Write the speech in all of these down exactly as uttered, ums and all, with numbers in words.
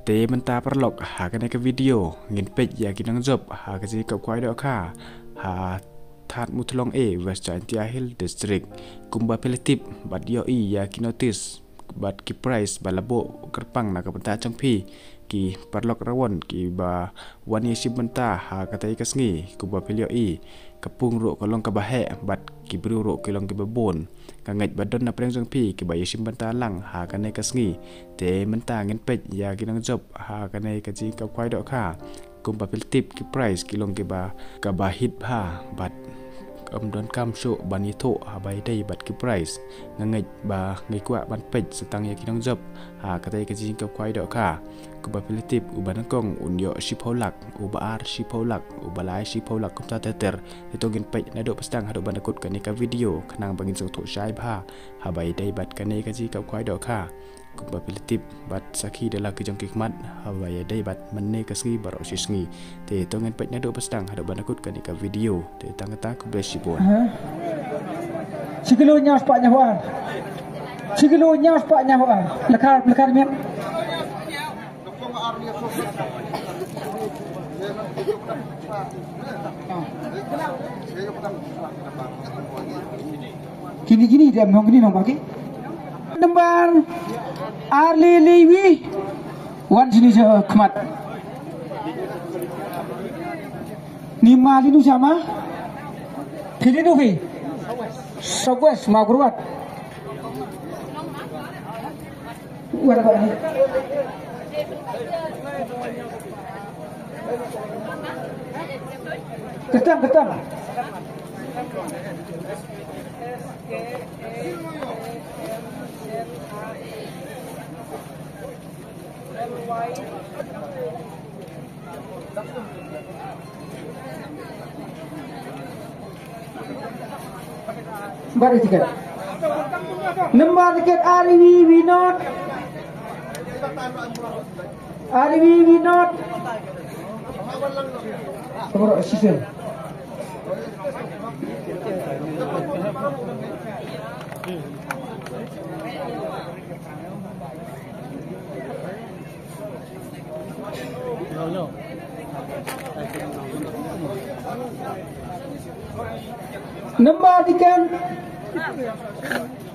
Te mynta paralok, ha kane ka video ngin peit ïa ki nongjop ha ka jingïakop khwai dohkha ha Thadmuthlong A, West Jaintia Hills District. Kumba phi la tip bad ïohi ïa ki notice bad ki prize ba la buh kyrpang na ka bynta jong phi, ki paralok rawon kiba wan ïashim bynta ha katei ka sngi. Kumba phi la ïohi, ka pung ruh ka long kaba heh bad ki briew ruh ki long kiba bun. Nga ngeit ba don na pdeng jong phi kiba ïashim bynta lang ha kane ka sngi. Te mynta ngin peit ïa ki nongjop ha kane ka jingïakop khwai dohkha. Kumba phi la tip, ki prize ki long kiba, kaba hit bha bad ym donkam shuh ban ïathuh haba ïadei bad ki prize. Nga ngeit ba ngi kwah ban peit sa tang ïa ki nongjop ha katei ka jingïakop khwai dohkha. Kumba phi la tip, uba nyngkong un ïoh shiphew lak, uba ar shiphew lak, uba lai shiphew lak, kumta ter ter. Te to ngin peit naduh ba sdang haduh ban da kut kane ka video khnang ba ngin sngewthuh shai bha haba ïadei bad kane ka jingïakop khwai dohkha. Kumba phi la tip bad sakhi da la ki jong ki khmat haba ïadei bad mynne ka sngi baroh shi sngi. Te to ngin peit naduh ba sdang haduh ban da kut kane ka video. Te tang kata, khublei shibun. Shi kilo hynñiew spah hynñiewphew ar. Shi kilo hynñiew spah hynñiewphew ar. Lehkar, lehkar miet. Kini, kini, dei ym hong kini, hong ba ki. Nambar ar lai lai wi. Wan shini sha khmat. Ni ma linu sha ma. Phi linu phi. Sawes ma kyrwat. Wat ba ni. Kyrteng, kyrteng. Bad ïa tiket. Nambar tiket ar wi wi not. Ar wi wi not. Baroh shisien. Nambar tiket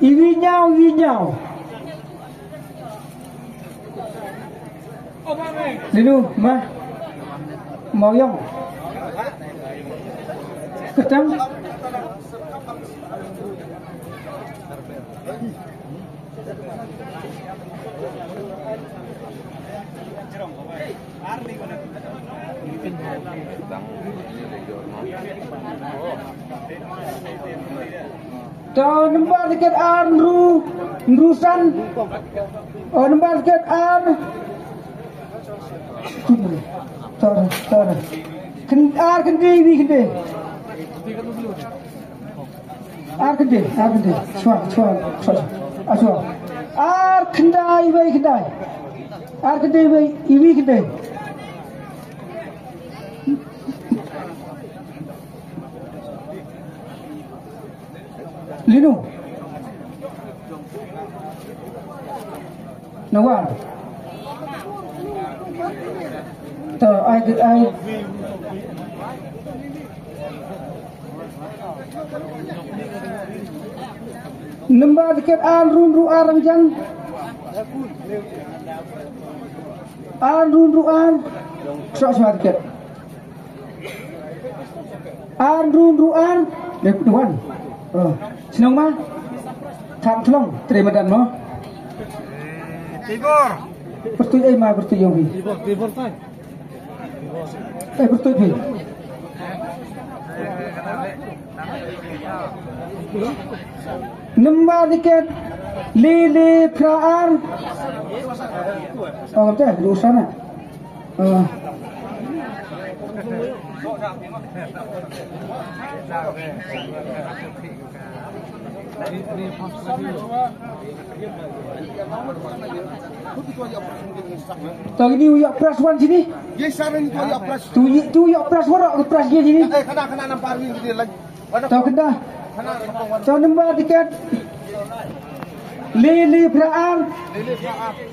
iwi hynñiew, iwi hynñiew. Linu, ma. Mawiong. Kyrteng. To nambar tiket ar, Nru, Nru San. Oh, nambar tiket ar. To, to. Kyn-, ar khyndai, wi khyndai. Ar khyndai, ar khyndai. Shuwa, shuwa, shuwa, shuwa. Ah, shuwa. Ar khyndai, wei khyndai. Ar khyndai, wei, iwi khyndai. Linu. Nawar. To, ai, ai. Nambar tiket ar, Nru Nru ar, Rangjang. Ar, Nru Nru ar. Shuwa, shuwa tiket. Ar, Nru Nru ar. Dep duan. Oh. Shnong ma? Thadmuthlong, trei madan mo. Tibor. Pyrtuit ei ma, pyrtuit ïong hi. Tibor, Tibor tai. Eh, pyrtuit hi. Nambar tiket lai lai phra ar. Oh, te, du sana. Oh. To kini u ïoh prize one sini. Ye, sa ni tu ïoh prize. Tu ï-, tu ïoh prize one, prize ye sini. Eh, kena, kena nampak ni dia lagi. To kena. Kena nampak one. To nambar tiket. Lai lai phra ar. Lai lai phra ar.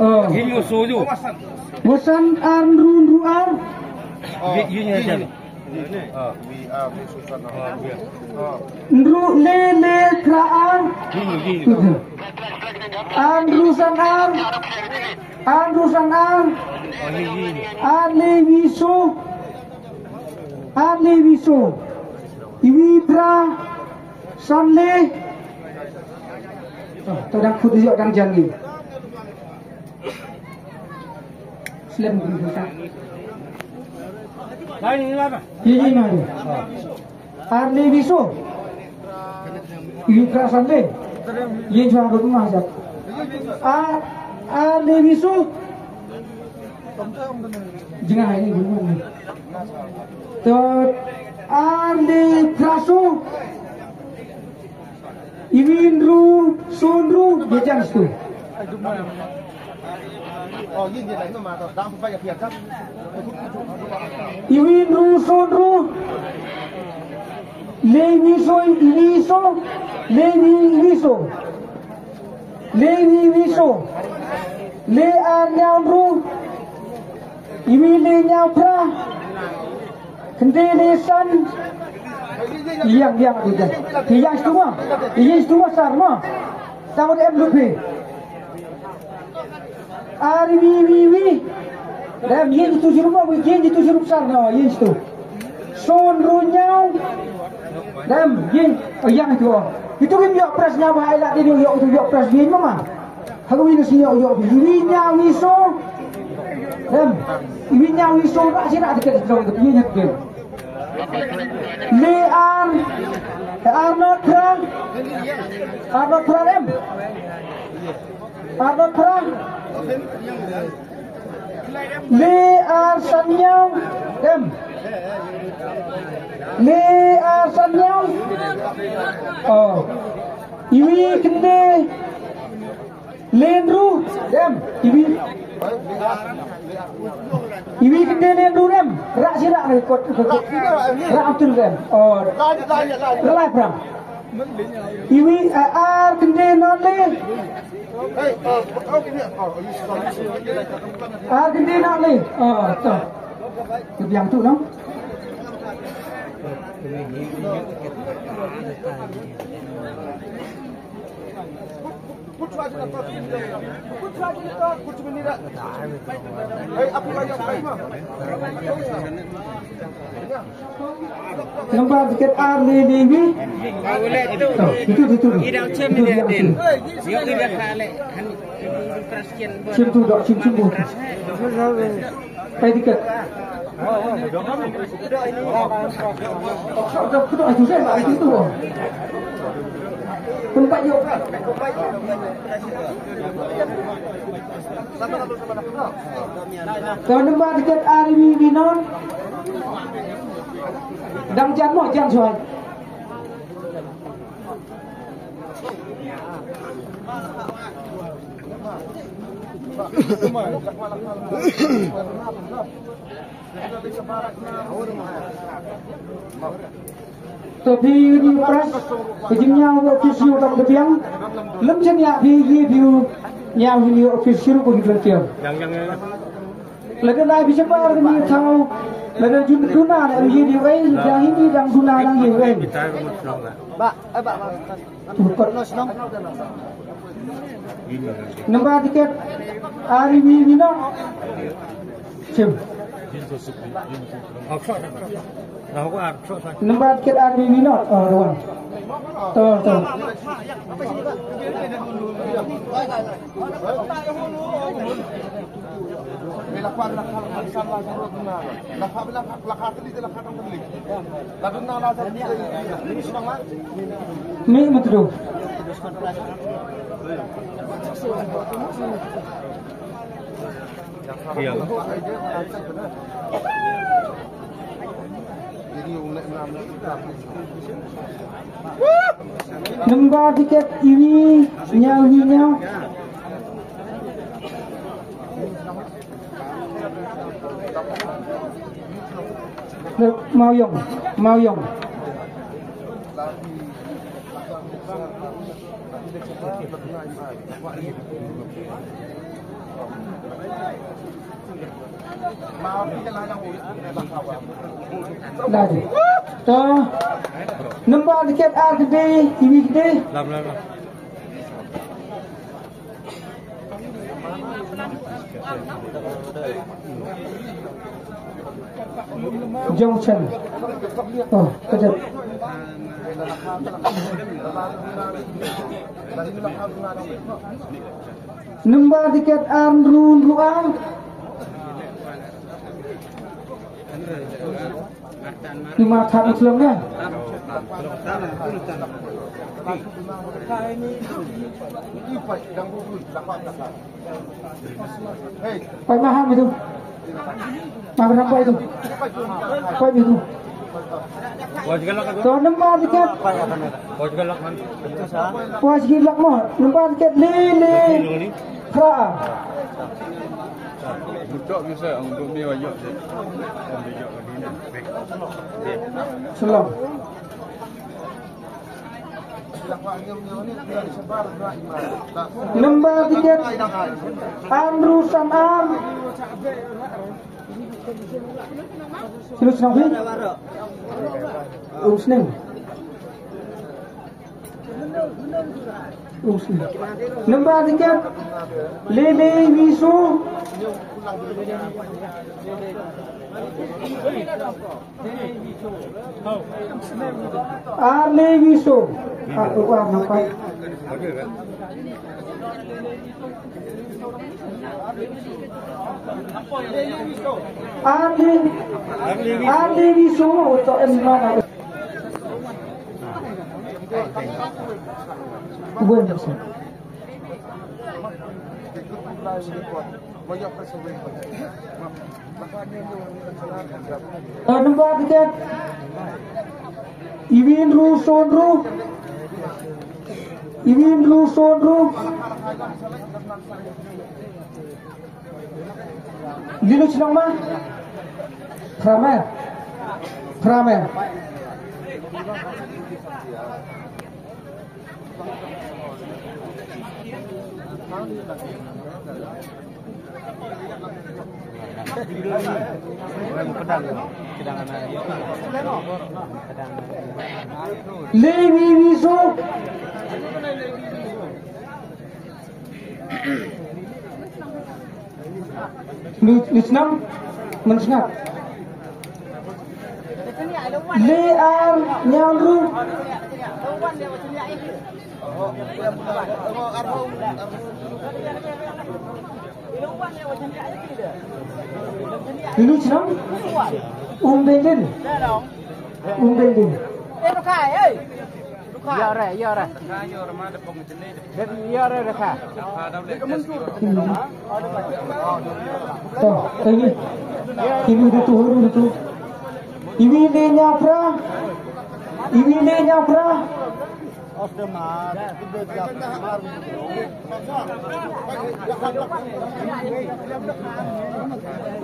Oh. Ïa ïa so ju. Wasan ar ynru ynru ar. Ïa ïa ïa. Ynru le le phra ar. Ar ynru san ar. Ar ynru san ar. Ar le wi so. Ar le wi so. Iwi phra san le. Oh, to dang khut ïoh dang jan ngi. Slem ngi. Lai ni lai ba. Ye ye mai. Ar le wi so. Iwi phra san le. Ïa jwa ba ma jat. Ar, ar le wi so. Jingah ini gumung. To ar le phra so. Iwi ynru so ynru, ïa jan stu. Iwi ynru so ynru. Le wi so iwi so. Le wi iwi so. Le wi iwi so. Le ar ñiaw ynru. Iwi le ñiaw phra. Kynde le san. Ïang ïang tu jan. Ïang stu ma. Ïang stu ma sar ma. Tang em lupi. Ar wi wi wi. Dem ïeng tu sirup wi ïeng tu sirup sar no ïeng tu. Son ru ñiaw. Dem ïeng ïang tu. Itu kim yok pres ñiaw ba ai la di yok tu yok pres ïeng mama. Hak wi na si yok yok wi ñiaw wi so. Dem wi ñiaw wi so ra si ra de ke dong de ïeng tu. Le ar ar not phra. Ar not phra em. Ar not phra. Le ar san ñiaw em. Le ar san ñiaw. Oh. Iwi kynde. Lendru dem iwi. Iwi kynde lendru dem. Rak si rak kot kot. Rak betul dem. Oh. Relai perang. Iwi eh, ar kynde non le. Ar kynde non le. Oh, to. Kebiang tu no. Nombar tiket ar le le wi. Itu itu. Itu dia. Chim tu dok chim chim bu. Pay tiket. Ka nombar tiket ar wi wi non. Dang jan mo jan suai. To phi uni press ka jingñiaw office ïa u dang biang. Lem chen ïa phi ïa phi ïa uni office ïa u volunteer. Lada lai phi shabar ni thaw lada jun duna na ïa ïa ïa dang duna dang ïa ïa. Ba ba ba. Tu kot. Number ticket R V V not. Sim. Number ticket R V V not. Oh, the one. To, to. Ni matru. Number ticket iwi nyaw iwi nyaw. Mawiong, Mawiong. Lagi. To, number ticket ar kdei, iwi kdei. Lam, lam, lam. Jong Chen. Oh, kejap. Number ticket ar hynriew hynriew ar. Ni ma thap ni shlong ne. Poi ma ham itu. Ma berapa itu? Poi itu. To number ticket. Poi lak mo. Number ticket le le. Phra. Betok ni sa ang duk ni wajak. Shalom. Number ticket Andrew San Ar. Sino sino hi? Usning. Number ticket Lele Wisu. Arle Wisu. Ah, oh, ah, nampak. Arle, Arle Wisu. Untuk mana? Gue masuk. Number ticket iwi hynriew saw hynriew. Iwi hynriew saw hynriew. Lino shnong ma? Phra mer. Phra mer. Lewi Wisu. Lu, lu shnong, men sngap. Le ar nyaru. Lu shnong? Um Bendin. Um Bendin. Ïa re, ïa re. Ïa re, re ka. To, ini. Ini dutu, ini dutu. Iwi le nyaw phra. Iwi le nyaw phra.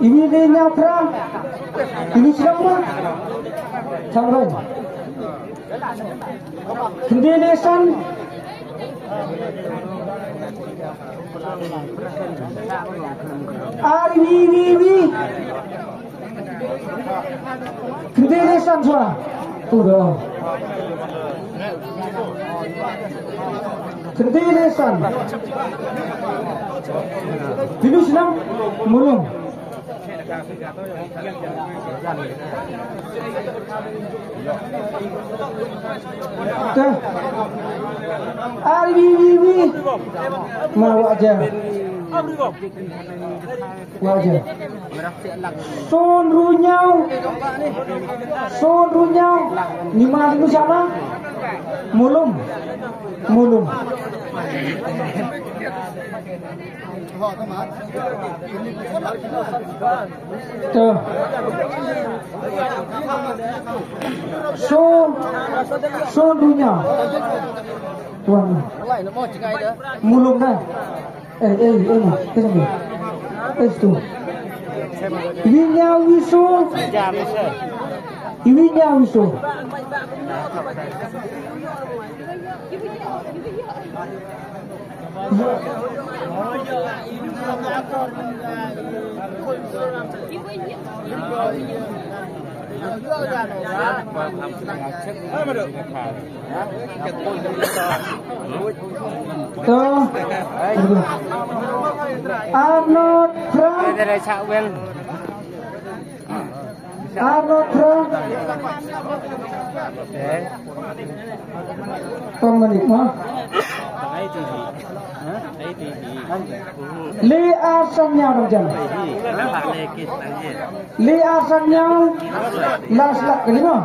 Iwi le nyaw phra. Iwi shnong ma? Chang roi. Khyndai le san. Ar wi wi wi. Khyndai le san shuwa. Tu do. Senti lesan. Pilih senang mulung. Teh. Ari wi wi. Ma wajah. Wajah. Sun runyau. Sun runyau. Nima dinu siapa? Mulung. Mulung. Tuh. Sun. Sun runyau. Tuan. Mulung dah. Eh, eh, eh, ma, eh, ma. Eh, tu. Winya wisu. Winya wisu. To. Arnold Frank. Arnold Frank. Pemanik mah. Li Arsan Nyaw dong jam. Li Arsan Nyaw. Last lap kali mah.